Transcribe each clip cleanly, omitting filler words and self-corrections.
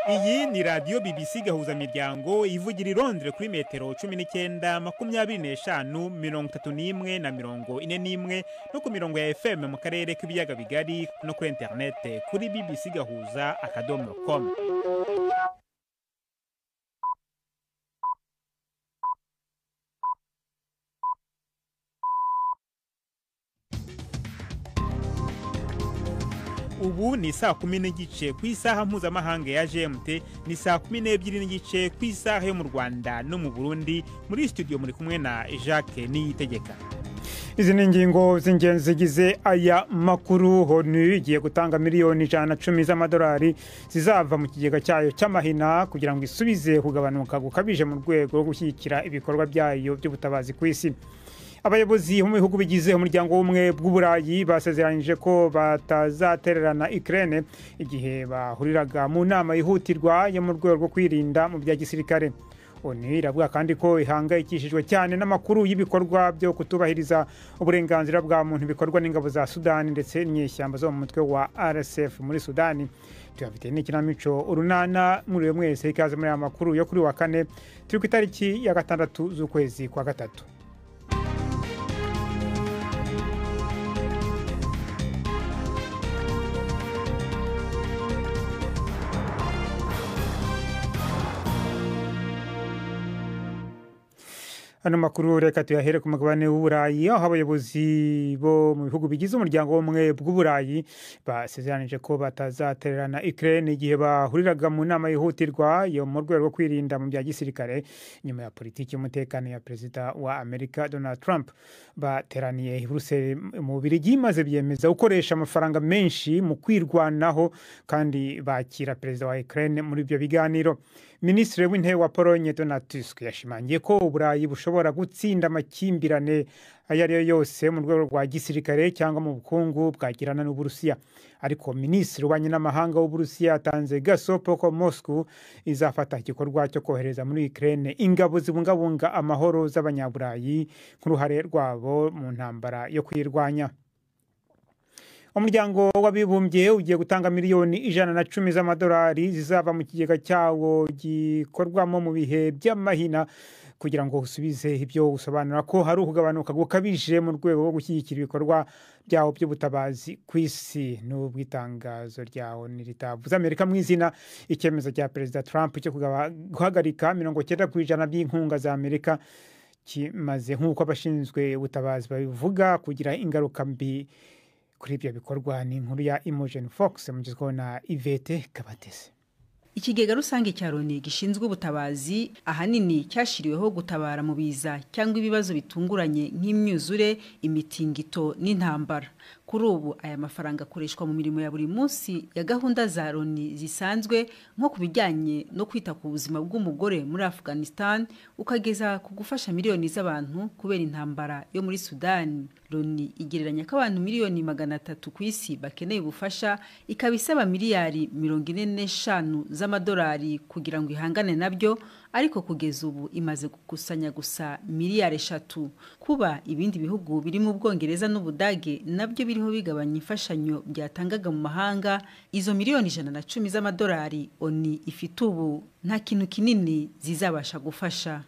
Iyi ni radiyo BBC Gahuzamiryango ivugira i Londres kuri metero 19, 25, 31 na 41, no ku mirongo ya FM mu karere k'ibiyaga bigari, no kuri interinete kuri bbcgahuza.com. Ubu ni 10:30 ku isaha mpuzamahanga ya GMT, ni 12:30 ku isaha yo mu Rwanda no mu Burundi. Muri studio muri kumwe na Jacques Niyitegeka. Izi ni ingingo z'ingenzi zigize aya makuru. ONU igiye gutanga miliyoni 110 z'amadolari zizava mu kigega cyayo cy'amahina kugira ngo isubize kugabanuka gukabije mu rwego rwo gushyigikira ibikorwa byayo by'ubutabazi ku isi. Abayobozi bo mu bihugu bigize Umuryango w'Ubumwe bw'Uburayi basezeranyije ko batazatererana Ukraine igihe bahuriraga mu nama yihutirwa yo mu rwego rwo kwirinda mu bya gisirikare. ONU iravuga kandi ko ihangayikishijwe cyane n'amakuru y'ibikorwa byo kutubahiriza uburenganzira bwa muntu bikorwa n'ingabo za Sudani ndetse n'inyeshyamba zo mu mutwe wa RSF muri Sudani. Tuyafite n'ikinamico Urunana. Muri mwese ikaze muri aya makuru yo kuri wa kane, turi ku itariki ya 6 z'ukwezi kwa 3. Ano makuru reka tuyahere ku mugabane w'Uburayi, aho abayobozi bo mu bihugu bigize Umuryango w'Ubumwe bw'Uburayi basezeranije ko batazatererana Ukraine igihe bahuriraga mu nama yihutirwa yo mu rwego rwo kwirinda mu bya gisirikare, nyuma ya politiki y'umutekano ya Perezida wa Amerika Donald Trump. Bateraniye i Buruseli mu Bubiligi maze biyemeza gukoresha amafaranga menshi mu kwirwanaho, kandi bakira Perezida wa Ukraine muri ibyo biganiro. Minisitiri w'Intebe wa Polonye Donald Tusk yashimangiye ko Uburayi bushobora gutsinda amakimbirane ayo ari yo yose mu rwego rwa gisirikare cyangwa mu bukungu bwagirana n'Uburusiya. Ariko Minisitiri w'Ububanyi n'Amahanga w'Uburusiya yatanze gasopo ko Moscow izafata igikorwa cyo kohereza muri Ukraine ingabo zibungabunga amahoro z'Abanyaburayi nk'uruhare rwabo mu ntambara yo kuyirwanya. Umuryango w'Abibumbye ugiye gutanga miliyoni 110 z'amadolari zizava mu kigega cyawo gikorwamo mu bihe by'amahina kugira ngo usubize ibyo usobanura ko hari ukugabanuka gukabije mu rwego rwo gushyigikira ibikorwa byawo by'ubutabazi ku isi. N'ubwo itangazo ryawo ntiritavuze Amerika mu izina, icyemezo cya Perezida Trump cyo guhagarika 90% by'inkunga za Amerika kimaze, nk'uko abashinzwe ubutabazi babivuga, kugira ingaruka mbi kuri ibyo bikorwa. Ni inkuru ya Imogen Fox mugezweho na Yvette Kabatesi. Ikigega rusange cya Loni gishinzwe ubutabazi ahanini cyashyiriweho gutabara mu biza cyangwa ibibazo bitunguranye nk'imyuzure, imitingito n'intambara. Kuri ubu aya mafaranga akoreshwa mu mirimo ya buri munsi ya gahunda za Loni zisanzwe, nko ku bijyanye no kwita ku buzima bw'umugore muri Afghanistan, ukageza ku gufasha miliyoni z'abantu kubera intambara yo muri Sudani. Loni igereranya ko abantu miliyoni 300 ku isi bakeneye ubufasha, ikaba isaba miliyari 45 z'amadolari kugira ngo ihangane nabyo, ariko kugeza ubu imaze gukusanya gusa miliyari 3. Kuba ibindi bihugu birimo Ubwongereza n'Ubudage nabyo biriho bigabanya imfashanyo byatangaga mu mahanga, izo miliyoni 110 z'amadolari ONU ifite ubu nta kintu kinini zizabasha gufasha.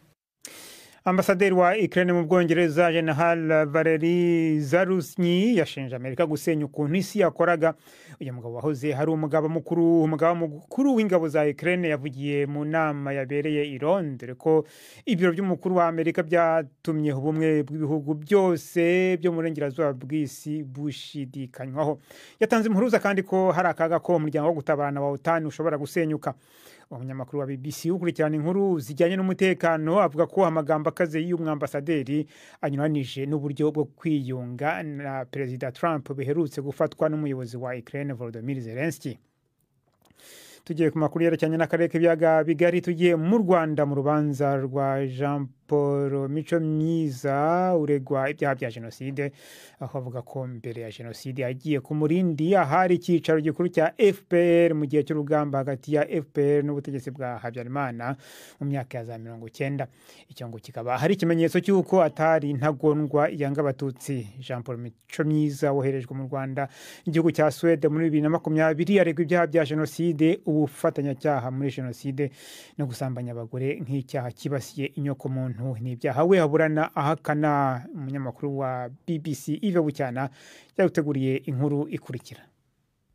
Ambasaderi wa Ukraine mu Bwongereza, General Valery Zaluzhny, yashinje Amerika gusenya ukuntu isi yakoraga. Uyu mugabo wahoze hari umugaba mukuru w'ingabo za Ukraine yavugiye mu nama yabereye i Londres ko ibiro by'umukuru wa Amerika byatumye ubumwe bw'ibihugu byose byo mu burengerazuba bw'isi bushidikanywaho. Yatanze impuruza kandi ko hari akaga ko umuryango wo gutabarana wa OTAN ushobora gusenyuka. Umunyamakuru wa BBC ukurikirana inkuru zijyanye n'umutekano avuga ko amagambo akaze y'umwambasaderi anyuranije n'uburyo bwo kwiyunga na Perezida Trump biherutse gufatwa n'umuyobozi wa Ukraine Volodymyr Zelensky. Tugiye ku makuru yerekeranye n'akarere k'ibiyaga bigari, tugiye mu Rwanda mu rubanza rwa Jean Paul Mico Myiza uregwa ibyaha bya jenoside, aho avuga ko mbere ya jenoside yagiye ku Murindi ahari icyicaro gikuru cya FPR mu gihe cy'urugamba hagati ya FPR n'ubutegetsi bwa Habyarimana mu myaka ya za 90. Icyo ngo kikaba hari ikimenyetso cy'uko atari intagondwa yanga Abatutsi. Jean Paul Mico Myiza woherejwe mu Rwanda igihugu cya Suwede muri 2020 aregwa ibyaha bya jenoside, ubufatanyacyaha muri jenoside no gusambanya abagore nk'icyaha kibasiye inyokomuntu. Ni ibyaha we aburana ahakana. Umunyamakuru wa BBC Yves Bucyana yaguteguriye inkuru ikurikira.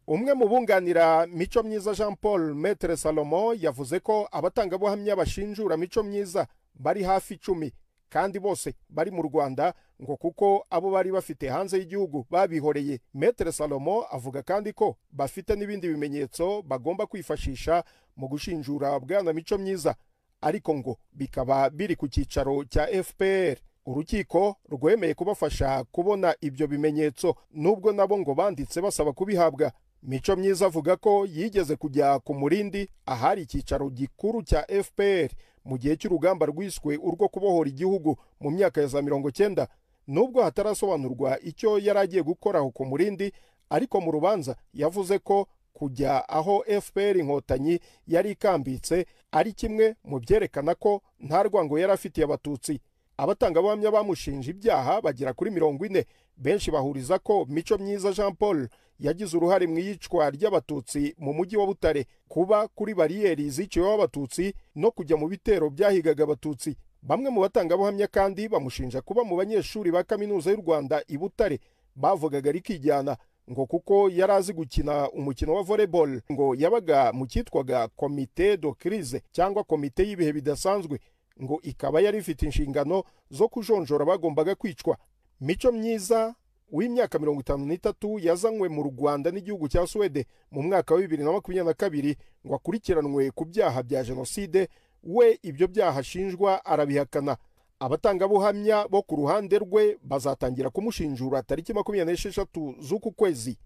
Umwe mu bunganira Mico Myiza Jean Paul, Maître Salomo, yavuze ko abatangabuhamya bashinjura Mico Myiza bari hafi 10 kandi bose bari mu Rwanda, ngo kuko abo bari bafite hanze y'igihugu babihoreye. Maître Salomo avuga kandi ko bafite n'ibindi bimenyetso bagomba kwifashisha mu gushinjura bwana Mico Myiza, ariko ngo bikaba biri ku cyicaro cya FPR. Urukiko rwemeye kubafasha kubona ibyo bimenyetso nubwo nabo ngo banditse basaba kubihabwa. Mico Myiza avuga ko yigeze kujya ku Murindi ahari icyicaro gikuru cya FPR mu gihe cy'urugamba rwiswe urwo kubohora igihugu mu myaka ya za 90, nubwo hatarasobanurwa icyo yari agiye gukora aho ku Murindi. Ariko mu rubanza yavuze ko kujya aho FPR Inkotanyi yari ikambitse ari kimwe mu byerekana ko nta rwango yari afitiye Abatutsi. Abatangabuhamya bamushinja ibyaha bagera kuri 40, benshi bahuriza ko Mico Myiza Jean Paul yagize uruhare mu iyicwa ry'Abatutsi mu mujyi wa Butare, kuba kuri bariyeri ziciweho Abatutsi no kujya mu bitero byahigaga Abatutsi. Bamwe mu batangabuhamya kandi bamushinja kuba mu banyeshuri ba Kaminuza y'u Rwanda i Butare bavugaga rikijyana, ngo kuko yari azi gukina umukino wa volleyball, ngo yabaga mu cyitwaga komite de crise cyangwa komite y'ibihe bidasanzwe, ngo ikaba yari ifite inshingano zo kujonjora bagombaga kwicwa. Mico Myiza w'imyaka 53 yazanywe mu Rwanda n'igihugu cya Suwede mu mwaka wa 2022 ngo akurikiranwe ku byaha bya jenoside. We ibyo byaha ashinjwa arabihakana. Abatangabuhamya bo ku ruhande rwe bazatangira kumushinjura tariki 26 z'uku kwezi.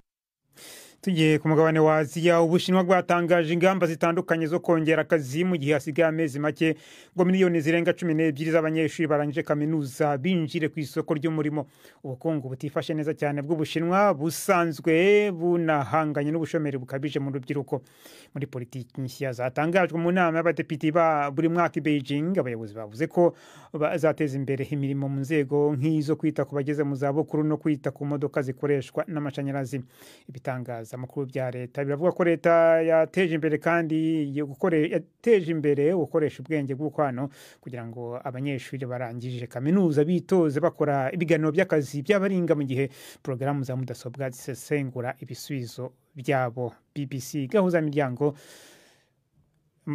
Tugiye ku mugabane wa Aziya, Ubushinwa bwatangaje ingamba zitandukanye zo kongera akazi mu gihe hasigaye amezi make ngo miliyoni zirenga 12 z'abanyeshuri barangije kaminuza binjire ku isoko ry'umurimo. Ubukungu butifashe neza cyane bw'Ubushinwa busanzwe bunahanganye n'ubushomeri bukabije mu rubyiruko. Muri politiki nshya zatangajwe mu nama y'abadepite ba buri mwaka i Beijing, abayobozi bavuze ko bazateza imbere imirimo mu nzego nk'izo kwita ku bageze mu zabukuru no kwita ku modoka zikoreshwa n'amashanyarazi. Ibitangaza amakuru bya leta biravuga ko leta yateje imbere kandi yateje imbere gukoresha ubwenge bw'ukwano kugira ngo abanyeshuri barangije kaminuza bitoze bakora ibiganiro by'akazi by'abaringa mu gihe porogaramu za mudasobwa zisesengura ibisubizo byabo. BBC Gahuza Miryango.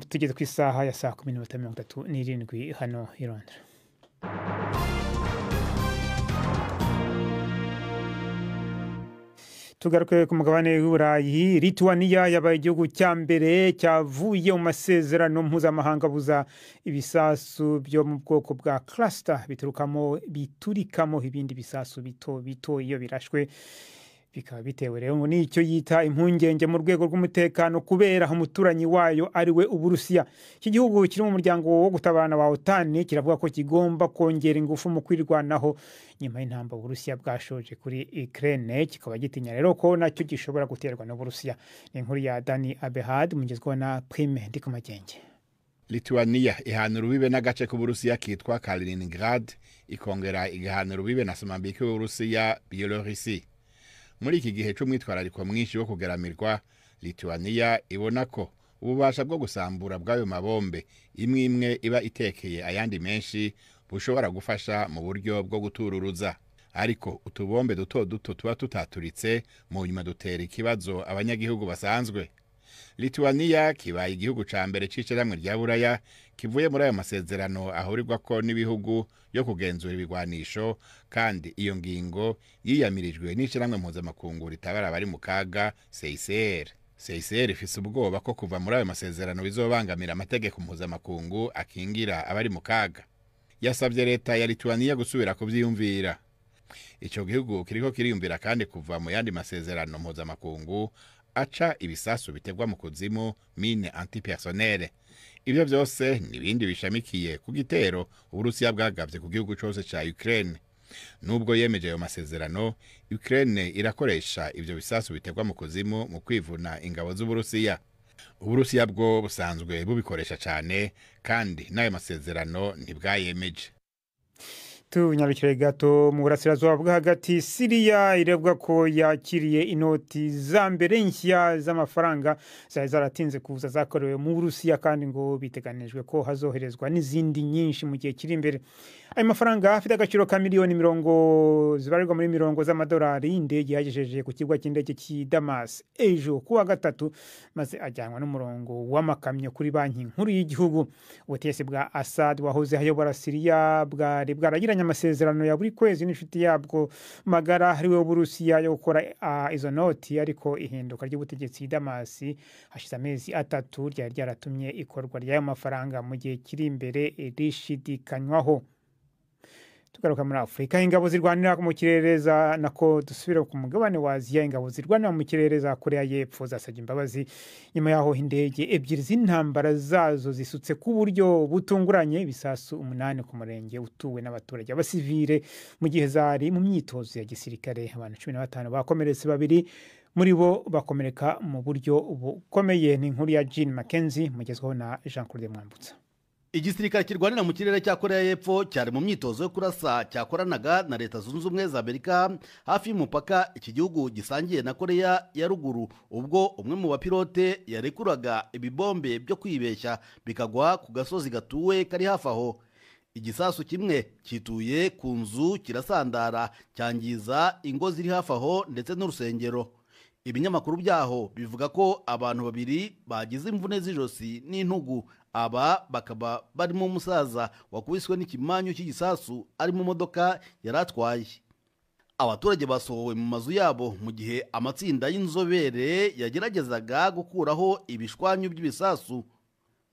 Tugeze ku isaha ya saa 10:37 hano i Londres. Tugaruke ku mugabane w'Uburayi. Lithuania yabaye igihugu cya mbere cyavuye mu masezerano mpuzamahanga abuza ibisasu byo mu bwoko bwa cluster biturikamo ibindi bisasu bito bito iyo birashwe, bikaba bitewe rero ngo nicyo yita impungenge mu rwego rw'umutekano kubera umuturanyi wayo ari we Uburusiya. Iki gihugu kiri mu muryango wo gutabarana wa OTAN kiravuga ko kigomba kongera ingufu mu kwirwanaho nyuma y'intambara Uburusiya bwashoje kuri Ukraine, kikaba gitinya rero ko nacyo gishobora guterwa n'Uburusiya. Ni inkuru ya Dani Abehad mugezweho na Prime Ndikumagenge. Lithuania ihana urubibe n'agace k'Uburusiya kitwa Kaliningrad, ikongera igahana urubibe na Somambike w'Uburusiya Bielorussie. Muri iki gihe c'umwitwarariko mwinshi wo kugeramirwa, Lithuania ibona ko ububasha bwo gusambura bw'ayo mabombe imwe imwe iba itekeye ayandi menshi bushobora gufasha mu buryo bwo gutururuza. Ariko utubombe duto duto tuba tutaturitse mu nyuma dutera ikibazo abanyagihugu basanzwe. Lithuania kibaye igihugu ca mbere c'ishirahamwe rya Buraya kivuye muri ayo masezerano ahurirwako n'ibihugu yo kugenzura ibigwanisho, kandi iyo ngingo yiyamirijwe n'ishirahamwe mpuzamakungu ritabara abari mu kaga CICR. CICR ifise ubwoba ko kuva muri ayo masezerano bizobangamira amategeko mpuzamakungu akingira abari mu kaga. Yasavye leta ya Lithuania gusubira kuvyiyumvira. Ico gihugu kiriko kiriyumvira kandi kuva mu yandi masezerano mpuzamakungu aca ibisasu bitegwa mu kuzimu, mine antipersonnel. Ivyo vyose n'ibindi bishamikiye ku gitero Uburusiya bwagavye ku gihugu cose ca Ukraine. Nubwo yemeje ayo masezerano, Ukraine irakoresha ivyo bisasu bitegwa mu kuzimu mu kwivuna ingabo z'Uburusiya. Uburusiya bwo busanzwe bubikoresha cane, kandi n'ayo masezerano ntibwayemeje. Tunyarukire gato mu burasirazuba bwo hagati. Siriya irebwa ko yakiriye inoti za mbere nshya z'amafaranga zari zaratinze kuza zakorewe mu Burusiya, kandi ngo biteganijwe ko hazoherezwa n'izindi nyinshi mu gihe kiri imbere. Ayo mafaranga afite agaciro ka miliyoni mirongo zibarirwa muri mirongo z'amadolari. Indege yagejeje ku kibuga cy'indege cy'i Damas ejo kuwa gatatu, maze ajyanwa n'umurongo w'amakamyo kuri Banki Nkuru y'igihugu. Ubutegetsi bwa Assad wahoze ayobora Siriya bwari bwaragiranye amasezerano ya buri kwezi n'inshuti yabwo magara ariwe w'Uburusiya yo gukora izo noti, ariko ihinduka ry'ubutegetsi i Damas hashize amezi 3 ryari ryaratumye ikorwa ry'ayo mafaranga mu gihe kiri imbere rishidikanywaho. Tugaruka muri Afurika, ingabo zirwanira mu kirere za nako dusubira ku mugabane wa Aziya. Ingabo zirwanira mu kirere za Korea y'Epfo zasabye imbabazi nyuma yaho indege ebyiri z'intambara zazo zisutse ku buryo butunguranye ibisasu 8 ku murenge utuwe n'abaturage b'abasivile mu gihe zari mu myitozo ya gisirikare. Abantu 15 bakomeretse, 2 muri bo bakomereka mu buryo bukomeye. Ni inkuru ya Jean Mackenzie mugezweho na Jean Claude Mwambutsa. Igisirikare kirwanira mu kirere cya Korea y'Epfo cyari mu myitozo yo kurasa cyakoranaga na Leta Zunze Ubumwe za Amerika hafi y'umupaka iki gihugu gisangiye na Korea ya Ruguru, ubwo umwe mu bapilote yarekuraga ibibombe byo kwibeshya bikagwa ku gasozi gatuwe kari hafi aho. Igisasu kimwe kituye ku nzu kirasandara cyangiza ingo ziri hafi aho ndetse n'urusengero. Ibinyamakuru byaho bivuga ko abantu 2 bagize imvune z'ijosi n'intugu, aba bakaba barimo umusaza wakubiswe n'ikimanyu cy'igisasu ari mu modoka yaratwaye. Abaturage basohowe mu mazu yabo mu gihe amatsinda y'inzobere yageragezaga gukuraho ibishwanyu by'ibisasu.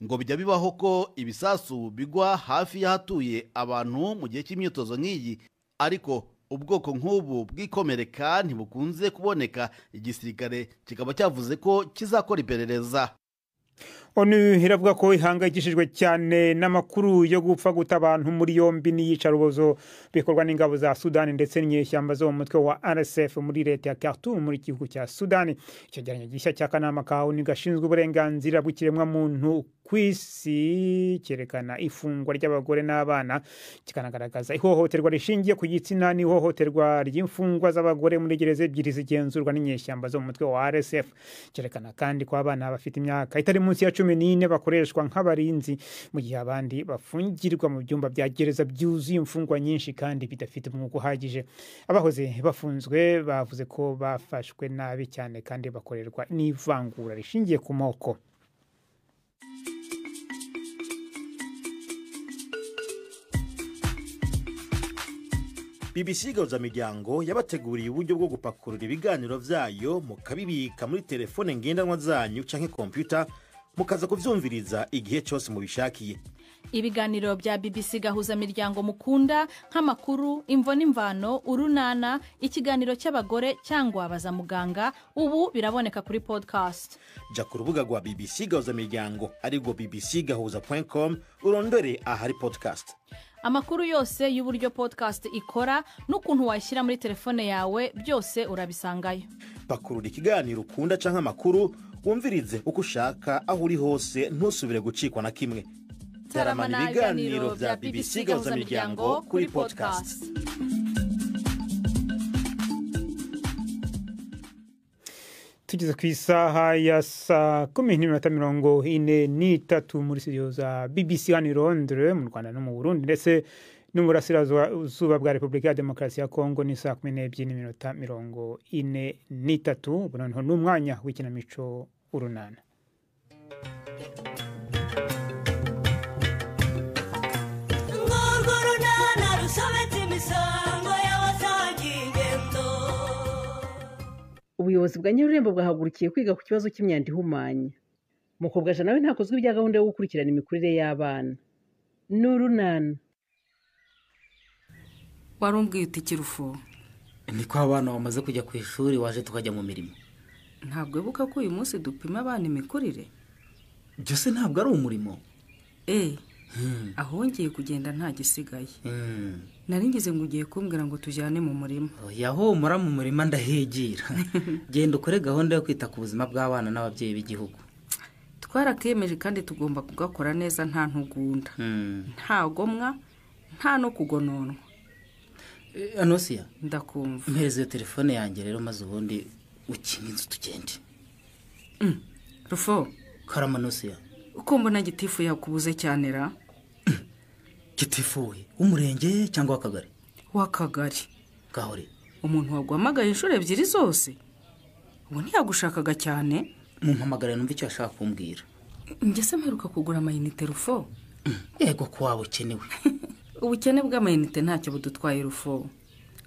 Ngo bijya bibaho ko ibisasu bigwa hafi y'ahatuye abantu mu gihe cy'imyitozo nk'iyi, ariko ubwoko nk'ubu bw'ikomereka ntibukunze kuboneka. Igisirikare kikaba cyavuze ko kizakora iperereza. ONU iravuga ko ihangayikishijwe cyane n'amakuru yo gupfa guta abantu muri yombi n'iyicarubozo bikorwa n'ingabo za Sudani ndetse n'inyeshyamba zo mu mutwe wa RSF muri leta ya Khartoum muri gihugu cya Sudani. Icyegeranyo gishya cy'akanama ka ONU gashinzwe uburenganzira bw'ikiremwamuntu ku isi cyerekana ifungwa ry'abagore n'abana, kikanagaragaza ihohoterwa rishingiye ku gitsina n'ihohoterwa ry'imfungwa z'abagore muri gereza ebyiri zigenzurwa n'inyeshyamba zo mu mutwe wa RSF. Cyerekana kandi ko abana bafite imyaka itari munsi ya 14 bakoreshwa nk'abarinzi, mu gihe abandi bafungirwa mu byumba bya gereza byuzuye imfungwa nyinshi kandi bidafite umwuka uhagije. Abahoze bafunzwe bavuze ko bafashwe nabi cyane kandi bakorerwa n'ivangura rishingiye ku moko. BBC Gahuzamiryango yabateguriye uburyo bwo gupakurura ibiganiro vyayo mukabibika muri telefone ngendanwa zanyu canke kompyuta, mukaza kuvyumviriza igihe cyose mubishakiye. Ibiganiro bya BBC Gahuzamiryango mukunda nk'amakuru, imvo n'imvano, urunana, ikiganiro cy'abagore cyangwa baza muganga, ubu biraboneka kuri podcast. Ja ku rubuga rwa BBC Gahuzamiryango arirwo bbcgahuza.com urondore ahari podcast. Amakuru yose y'uburyo podcast ikora n'ukuntu wayishyira muri telefone yawe byose urabisangayo. Pakurura ikiganiro ukunda canke amakuru wumvirize uko ushaka aho uri hose, ntusubire gucikwa na kimwe. Taramana ibiganiro bya BBC Gahuzamiryango kuri podcast. Tugeze ku isaha ya 10:43 muri studio za BBC hano i Londres mu Rwanda no mu Burundi ndetse no mu burasirazuba bwa Repubulika ya Demokarasi ya Kongo ni 12:43. Ubu noneho ni umwanya w'ikinamico Urunana. Ubuyobozi bwa Nyarurembo bwahagurukiye kwiga ku kibazo cy'imyanda ihumanya. Mukobwa nawe ntakozwe ibya gahunda yo gukurikirana imikurire y'abana. N'urunana. Warumbwiye uti kirufu. Niko abana bamaze kujya ku ishuri waje tukajya mu mirimo. Ntabwo wibuka ko uyu munsi dupima abana imikurire? Byose ntabwo ari umurimo. Aho wongeye kugenda nta gisigaye. Nari ngize ngo ugiye kumbwira ngo tujyane mu murima. Oya, humura, mu murima ndahigira. Genda ukore gahunda yo kwita ku buzima bw'abana n'ababyeyi b'igihugu. Twarakemeje kandi tugomba kugakora neza, nta ntugunda, nta gomwa, nta no kugononwa. Anosiya. Ndakumva. Mpereza iyo telefone yanjye rero, maze ubundi ukinga inzu tugende. Rufo. Karama, Anosiya. Uko mbona gitifu yakubuze cyane ra? Gitifu we w'umurenge cyangwa w'akagari? W'akagari. Gahore. Umuntu waguhamagaye inshuro ebyiri zose, ubu ntiyagushakaga cyane. Mumpamagare numva icyo ashaka kumbwira. Njye se mperuka kugura amayinite, Rufo? Yego, ko waba ukenewe. Ubukene bw'amayinite ntacyo budutwaye, Rufo.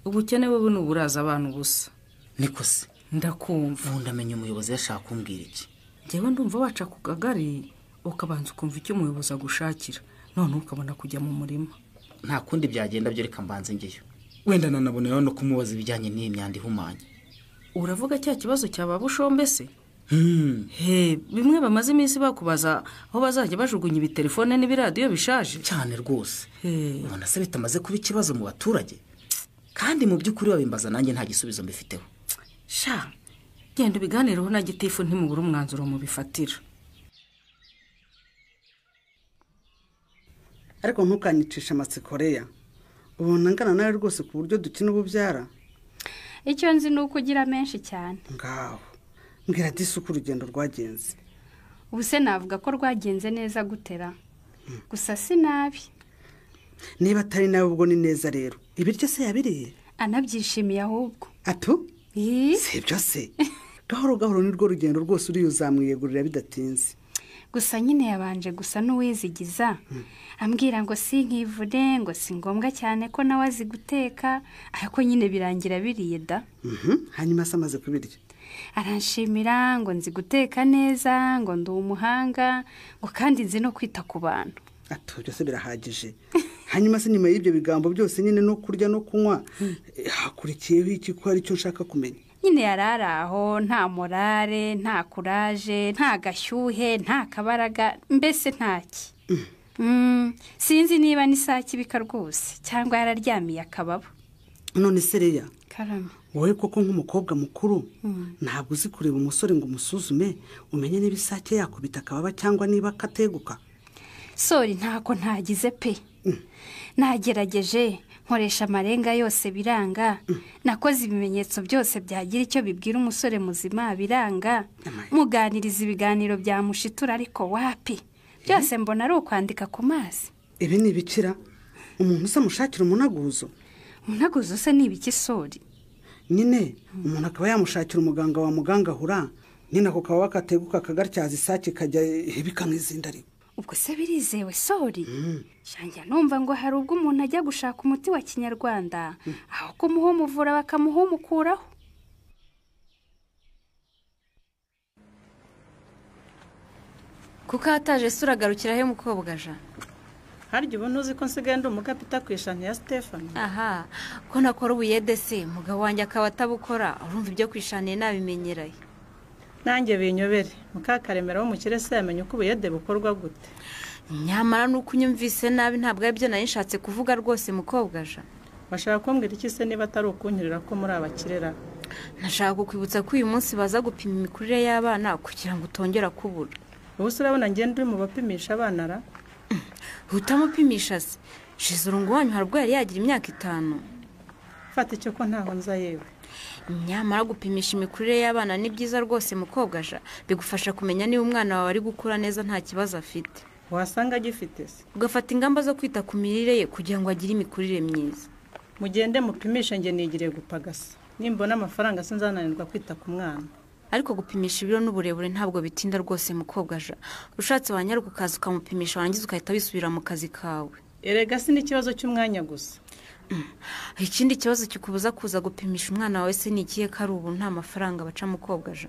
Ubukene bubi ni uburaza abana ubusa. Niko se? Ndakumva. Ubundi amenya umuyobozi yashaka kumbwira iki? Njyewe ndumva waca ku kagari, ukabanza ukumva icyo umuyobozi agushakira, noneho ukabona kujya mu murima. Nta kundi byagenda byo, reka mbanze ngeyo, wenda nanaboneraho no kumubaza ibijyanye n'iyi myanda ihumanya. Uravuga cya kibazo cya ba Bushombe se? He, bimwe bamaze iminsi bakubaza aho bazajya bajugunya ibitelefone n'ibiradiyo bishaje? Cyane rwose. Ubona se bitamaze kuba ikibazo mu baturage? Kandi mu by'ukuri babimbaza nanjye nta gisubizo mbifiteho. Sha, genda ubiganireho na gitifu, ntimubure umwanzuro mubifatira. Ariko ntukanyicishe amatsiko, Reya. Ubona angana nawe rwose ku buryo dukina ububyara? Icyo nzi ni uko ugira menshi cyane. Ngaho mbwira disi uko urugendo rwagenze. Ubu se navuga ko rwagenze neza gutera? Gusa si nabi. Niba atari nawe, ubwo ni neza rero. Ibiryo se yabiriye? Anabyishimiye ahubwo. Atu, si ibyo se? Gahoro gahoro nirwo rugendo rwose, uriya uzamwiyegurira bidatinze. Gusa nyine yabanje gusa n'uwizigiza, ambwira ngo si nkivune, ngo si ngombwa cyane ko nawe azi guteka, ariko nyine birangira biriye da. Hanyuma se amaze kubirya? Aranshimira ngo nzi guteka neza, ngo ndi umuhanga, ngo kandi nzi no kwita ku bantu. Atu, byose birahagije. Hanyuma se nyuma y'ibyo bigambo byose nyine, no kurya no kunywa, hakurikiyeho iki, ko hari icyo nshaka kumenya? Nyine yari ari aho, nta morale, nta courage, nta gashyuhe, nta kabaraga, mbese ntaki. Sinzi niba n'isake ibika rwose cyangwa yararyamiye akababa. None se Reya? Karame. Wowe koko nk'umukobwa mukuru, ntabwo uzi kureba umusore ngo umusuzume, umenye niba isake yakubita akababa cyangwa niba kateguka? Sori, ntako ntagize pe. Nagerageje, nkoresha amarenga yose, biranga. Nakoze ibimenyetso byose byagira icyo bibwira umusore muzima, biranga. Muganiriza ibiganiro bya mushitura, ariko wapi, byose mbona ari ukwandika ku mazi. Ibi ni ibikira? Umuntu usa mushakira umunaguzo. Umunaguzo se ni ibiki, Sori? Nyine umuntu akaba yamushakira umuganga wa mugangahura nyine, ako kaba kateguka kagatyaza isake ikajya ibika nk'izindi, ariko Ubwo se birizewe, Sori? Shanjya numva ngo hari ubwo umuntu ajya gushaka umuti wa kinyarwanda, aho kumuha umuvura bakamuha umukuraho. Kuko hataje se, uragarukira he, mukobwa ja? Harya ubu ntuzi ko nsigaye ndi umukapita ku ishani ya Stefani? Aha, ko nakora ubuyede se, mugabo wanjye akaba atabukora, urumva ibyo kwishaniye nabimenyeraye? Nanjye binyobere. Mukakaremera w'umukire se yamenya uko ubuyede bukorwa gute? Nyamara nuko unyumvise nabi, ntabwo ari byo nari nshatse kuvuga rwose, mukobwa ja. Bashaka kumbwira iki se niba atari ukunyurira ko muri abakirera? Nashaka kukwibutsa ko uyu munsi baza gupima imikurire y'abana kugira ngo utongera kubura. Ubu se urabona ngenda uri mu bapimisha abana ra? Utamupimisha se? Shizurungu wanyu hari ubwo yari yagira imyaka 5? Fata icyo ko ntaho nza yewe. Nyamara gupimisha imikurire y'abana ni byiza rwose, mukobwa ja. Bigufasha kumenya niba umwana wawe ari gukura neza nta kibazo afite. Wasanga agifite se? Ugafata ingamba zo kwita ku mirire ye kugira ngo agire imikurire myiza. Mugende mupimishe, nge nigiriye gupagasa. Nimbona amafaranga sinzananirwa kwita ku mwana. Ariko gupimisha ibiro n'uburebure ntabwo bitinda rwose, mukobwa ja. Ushatse wanyaruka ukaza ukamupimisha, warangiza ugahita wisubira mu kazi kawe. Erega si n'ikibazo cy'umwanya gusa. Ikindi kibazo kikubuza kuza gupimisha umwana wawe se ni ikihe, ko ari ubu nta mafaranga baca, mukobwa ja?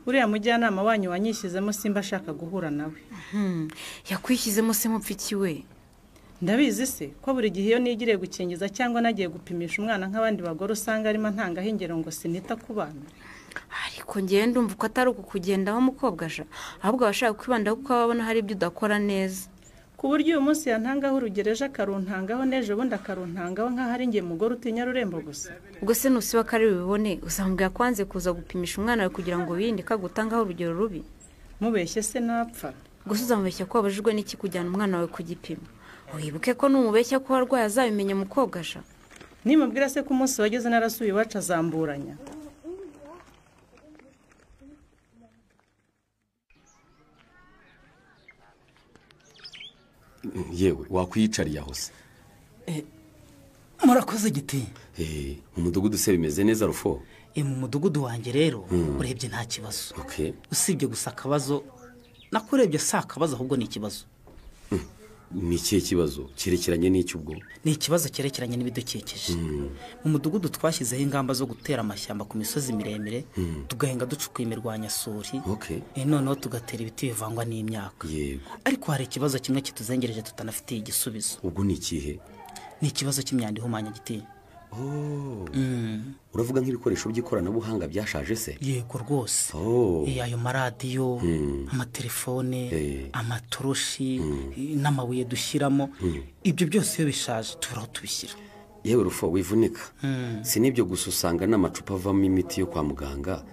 Uriya mujyanama wanyu wanyishyizemo, simba ashaka guhura nawe. Yakwishyizemo se mupfiki we? Ndabizi se ko buri gihe iyo nigiriye gukingiza cyangwa nagiye gupimisha umwana nk'abandi bagore, usanga arimo ntangaho ingero ngo sinita ku bana. Ariko ngewe ndumva ko atari ukukugendaho mukobwa ja, ahubwo abashaka kwibandaho kuko babona hari ibyo udakora neza. Ku buryo uyu munsi yantangaho urugero ejo akaruntangaho n'ejo bundi akaruntangaho nk'aho ari njye mugore utinya rurembo gusa. Ubwo se nusiba ko ari bubibone uzamubwira ko wanze kuza gupimisha umwana wawe kugira ngo wirinde ko agutangaho urugero rubi? Mubeshye se napfa. Gusa uzamubeshya ko wabajijwe n'iki kujyana umwana wawe ku gipimo? Wibuke ko numubeshya ko warwaye azabimenya mukobwa ja. Nimubwira se ko umunsi wageze narasuye iwacu azamburanya. Yewe wakwiyicariye aho se? Murakoze giti. Umudugudu se bimeze neza Rufo? Mu mudugudu wanjye rero urebye nta kibazo. Usibye gusa akabazo, nakurebye si akabazo ahubwo ni ikibazo. Ni ikihe kibazo cyerekeranye n'iki ubwo? Ni ikibazo cyerekeranye n'ibidukikije. Mu mudugudu twashyizeho ingamba zo gutera amashyamba ku misozi miremire, tugahinga ducukuye imirwanyasuri, noneho tugatera ibiti bivangwa n'imyaka. Ariko hari ikibazo kimwe kituzengereje tutanafitiye igisubizo. Ubwo ni ikihe? Ni ikibazo cy'imyanda ihumanya giti. Uravuga nk'ibikoresho by'ikoranabuhanga byashaje se? Yego rwose. Ayo maradiyo, amatelefone, amatoroshi n'amabuye dushyiramo, ibyo byose iyo bishaje tubura aho tubishyira. Yewe Rufo wivunika. Si n'ibyo gusa, usanga n'amacupa avamo imiti yo kwa muganga,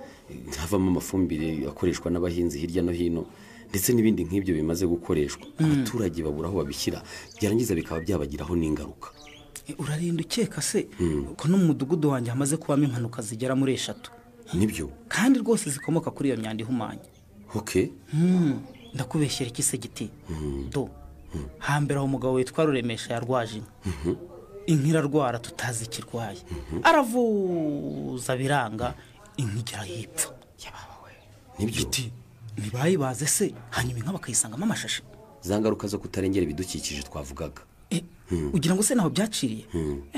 havamo amafumbire akoreshwa n'abahinzi hirya no hino, ndetse n'ibindi nk'ibyo bimaze gukoreshwa. Abaturage babura aho babishyira, byarangiza bikaba byabagiraho n'ingaruka. Urarinda ukeka se ko no mu mudugudu wanjye hamaze kubamo impanuka zigera muri 3? Nibyo. Kandi rwose zikomoka kuri iyo myanda ihumanya. Ndakubeshyera iki se giti? Do hambere aho umugabo witwa Ruremesha yarwaje inka. Inka irarwara tutazi ikirwaye, aravuza biranga, inka igera hipfa. Nibyo. Ntibayibaze se hanyuma inka bakayisangamo amashashi? Za ngaruka zo kutarengera ibidukikije twavugaga. Ugira ngo se naho byaciriye?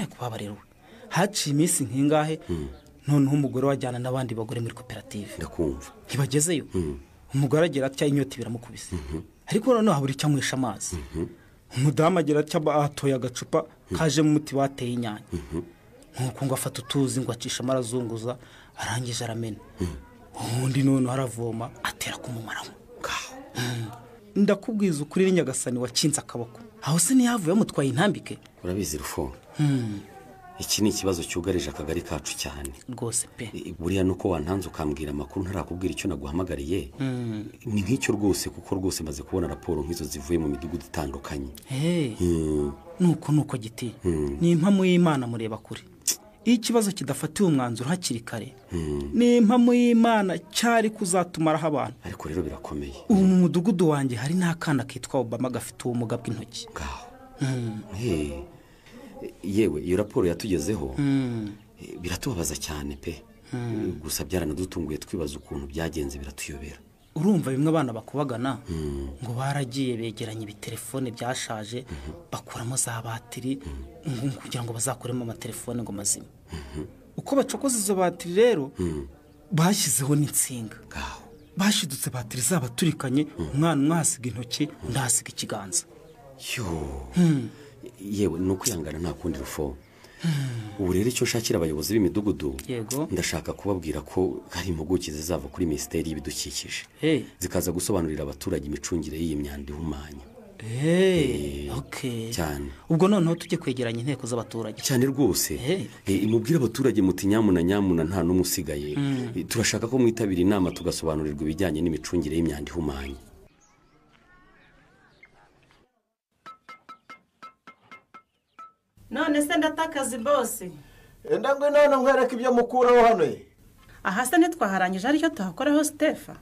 Kubaba rero haciye iminsi nk'ingahe, noneho umugore wajyana n'abandi bagore muri koperative. Ndakumva. Ntibagezeyo, umugore agira atya inyota biramukubise, ariko noneho habura icyo anywesha amazi. Umudamu agira atya atoye agacupa kajemo umuti bateye inyanya, nuko ngo afata utuzi ngo acishamo arazunguza, arangije aramena. Ubundi noneho aravoma atera kumumaramo. Ndakubwiza ukuri Nyagasani wakinze akaboko. Aho se ntiyavuye mutwaye intambike? Urabizi Rufo, iki ni ikibazo cyugarije akagari kacu cyane rwose pe. Buriya nuko wantanze ukambwira amakuru ntarakubwira icyo naguhamagariye, ni nk'icyo rwose, kuko rwose maze kubona raporo nk'izo zivuye mu midugudu itandukanye. Nuko giti, ni impamo y'Imana mureba kure. Iyo ikibazo kidafatiwe umwanzuro hakiri kare, ni impamo y'Imana cyari kuzatumaraho abantu. Ariko rero birakomeye. Ubu mu mudugudu wanjye hari n'akana kitwa Obama gafite ubumuga bw'intoki. Ngaho. Yewe iyo raporo yatugezeho biratubabaza cyane pe. Gusa byaranadutunguye twibaza ukuntu byagenze biratuyobera. Urumva bimwe abana bakubagana ngo baragiye begeranya ibitelefone byashaje, bakuramo za batiri kugira ngo bazakuremo amatelefone ngo mazima. Uko bacokoza izo batiri rero bashyizeho n'insinga. Bashidutse batiri zabaturikanye, umwana umwe ahasiga intoki undi ahasiga ikiganza. Yewe ni ukwihangana nta kundi Rufo. Ubu rero icyo nshakira abayobozi b'imidugudu, ndashaka kubabwira ko hari impuguke zizava kuri minisiteri y'ibidukikije, zikaza gusobanurira abaturage imicungire y'iyi myanda ihumanya. Cyane. Ubwo noneho tujye kwegeranya inteko z'abaturage. Cyane rwose. Mubwire abaturage muti nyamuna nyamuna nta n'umwe usigaye. Turashaka ko mwitabira inama tugasobanurirwa ibijyanye n'imicungire y'imyanda ihumanya. None se ndatakaza bose. Enda ngwe none nkwereka ibyo mukuraho hano ye. Aha se ntitwaharangije aricyo tuhakoraho Stefa.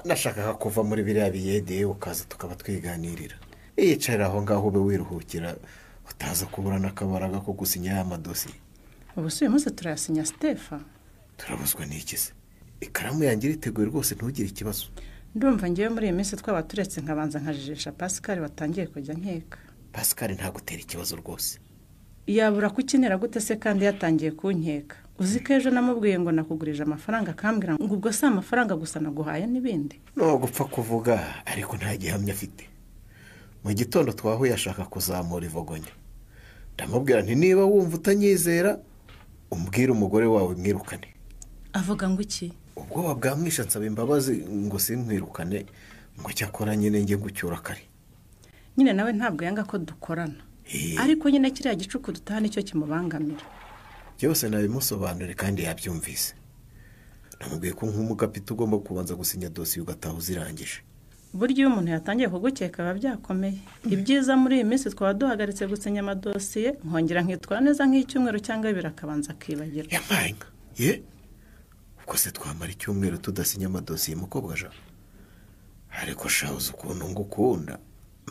Nashakaga kuva muri biriya biyede ukaza tukaba twiganirira. Yicarira aho ngaho ube wiruhukira utaza kubura n'akabaraga ko gusinya ya madosiye. Ubu se uyu munsi turayasinya Stefa? Turabuzwa n'iki se? Ikaramu yanjye iriteguye rwose ntugire ikibazo. Ndumva ngewe muri iyi minsi twaba turetse nkabanza nkajijisha Pascal watangiye kujya nkeka. Pascal ntagutera ikibazo rwose. Yabura kukinira gute se kandi yatangiye kunkeka? Uzi ko ejo namubwiye ngo nakugurije amafaranga akambwira ngo ubwo si amafaranga gusa naguhaye n'ibindi. No gupfa kuvuga ariko nta gihamya afite. Mu gitondo twahuye ashaka kuzamura ivogonyo. Ndamubwira nti niba wumva utanyizera umbwire umugore wawe mwirukane. Avuga ngo iki? Ubwoba bwamwishe nsaba imbabazi ngo sinkwirukane, ngo cyakora nyine njye gucyura kare. Nyine nawe ntabwo yanga ko dukorana, ariko nyine kiriya gicuku dutaha nicyo kimubangamira. Byose nabimusobanure kandi yabyumvise. Namubwiye ko nk'umugapita ugomba kubanza gusinya dosiye ugataha uzirangije. Burya iyo umuntu yatangiye kugukeka biba byakomeye. Ibyiza muri iyi minsi twaba duhagaritse gusinya amadosiye, nkongera nkitwara neza nk'icyumweru cyangwa bibiri akabanza akibagirwa. Yampaye inka ye, ubwo se twamara icyumweru tudasinya amadosiye mukobwa ja? Ariko sha uzi ukuntu ngukunda,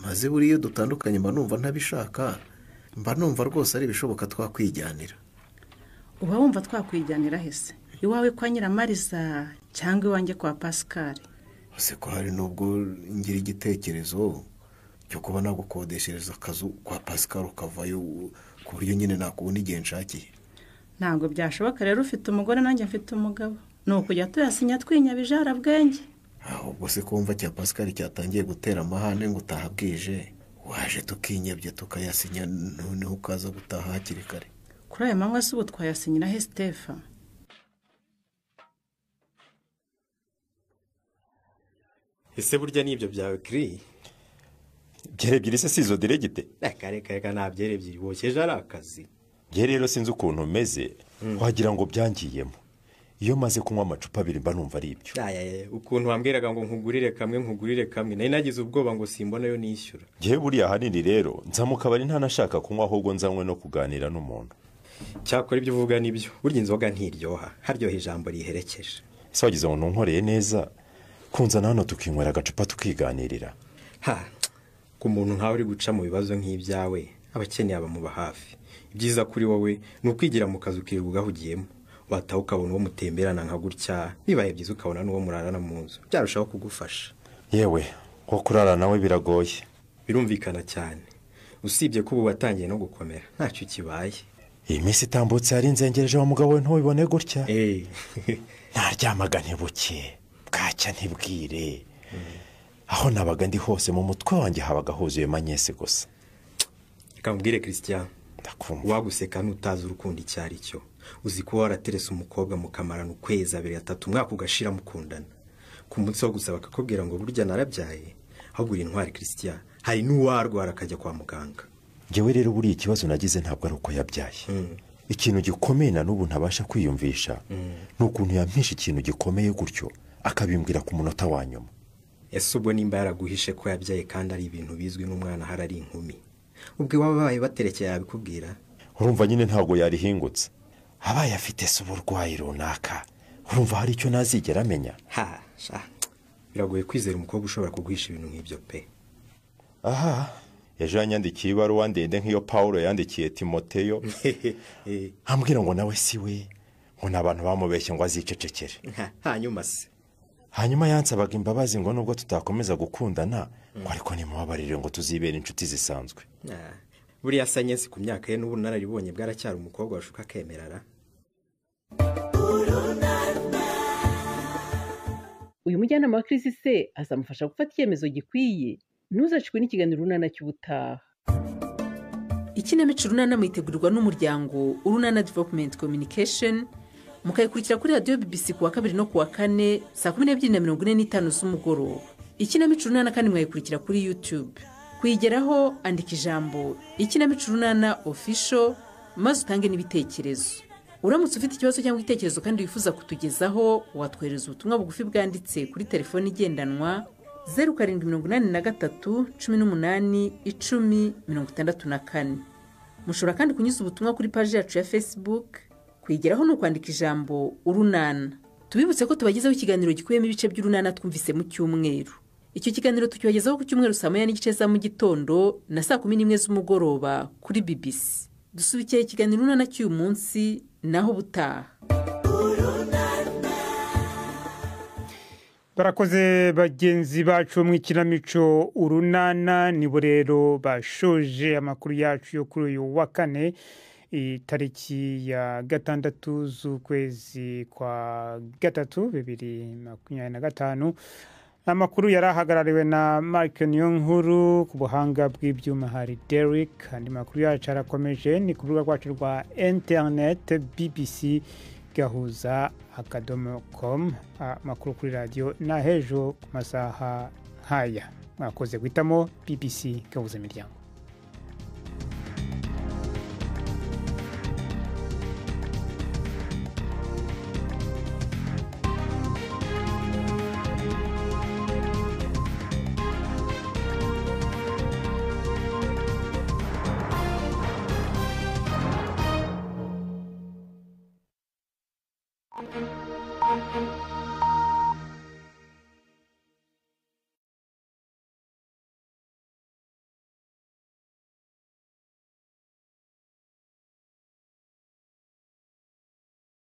maze buriya iyo dutandukanye mba numva ntabishaka, mba numva rwose ari ibishoboka twakwijyanira. Uba wumva twakwijyanira hese? Iwawe kwa Nyiramariza cyangwa iwanjye kwa Pascal? Ese ko hari nubwo ngira igitekerezo cyo kuba nagukodeshereza akazu kwa Pascal ukavayo, ku buryo nyine nakubona igihe nshakiye? Ntabwo byashoboka rero, ufite umugore nanjye mfite umugabo, ni ukujya tuyasinya twinyabije harabwenge. Ahubwo se kumva cya Pascal cyatangiye gutera amahane ngo utaha bwije, waje tukinyabye tukayasinya noneho ukaza gutaha hakiri kare. Kuri aya manywa se ubu twayasinyira he Stefa? Ese burya n'ibyo byawe kiri? Byere ebyiri se si izo diregite? Reka reka reka, nta byere ebyiri, wokeje ari akazi. Njye rero sinzi ukuntu umeze, wagira ngo byangiyemo. Iyo maze kunywa amacupa abiri mba numva ari ibyo. Ukuntu wambwiraga ngo nkugurire kamwe nkugurire kamwe, nari nagize ubwoba ngo simbonayo nishyura. Njyewe buriya ahanini rero nza mu kabari ntanashaka kunywa, ahubwo nzanywe no kuganira n'umuntu. Cyakora ibyo uvuga nibyo, burya inzoga ntiryoha, haryoha ijambo riherekeje. Ese wagize ngo ntunkoreye neza kunzana hano tukinywera agacupa tukiganirira? Ha, ku muntu nkawe uri guca mu bibazo nk'ibyawe, abakeneye abamuba hafi. Ibyiza kuri wowe ni ukwigira mu kazi ukirirwa ugahugiyemo, wataha ukabona uwo mutemberana nka gutya, bibaye byiza ukabona n'uwo murarana mu nzu, byarushaho kugufasha. Yewe, ko kurara nawe biragoye. Birumvikana cyane, usibye ko ubu watangiye no gukomera ntacyo kibaye. Iyi minsi itambutse yari nzengereje wa mugabo we ntubibone gutya. Naryamaga ntibuke, bwacya ntibwire. Aho nabaga ndi hose mu mutwe wanjye habaga huzuye manyese gusa. Reka mubwire Christian, waguseka ntutazi urukundo icyo ari cyo. Uzi kuba waraterese umukobwa mukamarana ukwezi abiri atatu umwaka ugashira mukundana, ku munsi wo gusaba akakubwira ngo burya narabyaye. Ahubwo uri intwari Christian, hari n'uwarwara akajya kwa muganga. Njyewe rero buriya ikibazo nagize ntabwo ari uko yabyaye. Ikintu gikomeye na n'ubu ntabasha kwiyumvisha ni ukuntu yampisha ikintu gikomeye gutyo akabimbwira ku munota wa nyuma. Ese ubwo nimba yaraguhishe ko yabyaye kandi ari ibintu bizwi n'umwana ahari ari inkumi, ubwo iwabo babaye baterekeye yabikubwira? Urumva nyine ntabwo yarihingutse. Abaye afite se uburwayi runaka, urumva hari icyo ntazigera amenya? Ha, sha, biragoye kwizera umukobwa ushobora kuguhisha ibintu nk'ibyo pe. Aha, ejo yanyandikiye ibaruwa ndende nk'iyo Paulo yandikiye Timoteyo, ambwira ngo nawe si we, ngo ni abantu bamubeshye ngo azicecekere. Hanyuma se? Hanyuma yansabaga imbabazi ngo nubwo tutakomeza gukundana, ngo ariko nimubabarire ngo tuzibere inshuti zisanzwe. Buriya Sanyesi ku myaka ye n'ubunararibonye bwaracyari umukobwa washuka akemerara. Uyu mujyanama wa Chris se azamufasha gufata icyemezo gikwiye. Ntuzacikwe n'ikiganiro Urunana cy'ubutaha. Ikinamico Urunana muyitegurirwa n'umuryango Urunana Development Communication, mukayikurikira kuri radiyo BBC kuwa kabiri no kuwa kane saa 12:45 z'umugoroba. Ikinamico Urunana kandi mwayikurikira kuri YouTube. Kuyigeraho andika ijambo Ikinamico Urunana Official maze utange n'ibitekerezo. Uramutse ufite ikibazo cyangwa igitekerezo kandi wifuza kutugezaho, watwohereza ubutumwa bugufi bwanditse kuri telefoni igendanwa 0783 18 10 64. Mushobora kandi kunyuza ubutumwa kuri paji yacu ya Facebook. Kuyigeraho ni ukwandika ijambo Urunana. Tubibutse ko tubagezaho ikiganiro gikubiyemo ibice by'Urunana twumvise mu cyumweru. Icyo kiganiro tukibagezaho ku cyumweru saa 1:30 za mu gitondo na saa 11 z'umugoroba kuri BBC. Dusubikiye ikiganiro Urunana cy'uyu munsi, naho ubutaha. Barakoze bagenzi bacu mu ikinamico Urunana. Nibo rero bashoje amakuru yacu yo kuri uyu wa kane, itariki ya 6 z'ukwezi kwa 3 2025. Amakuru yari ahagarariwe na Mark Niyonkuru, ku buhanga bw'ibyuma hari Derrick. Andi makuru yacu arakomeje ni ku rubuga rwacu rwa internet BBC gahuza akadomo com. Amakuru kuri radiyo ni ahejo ku masaha nk'aya. Mwakoze guhitamo BBC Gahuza Miryango. Thank you.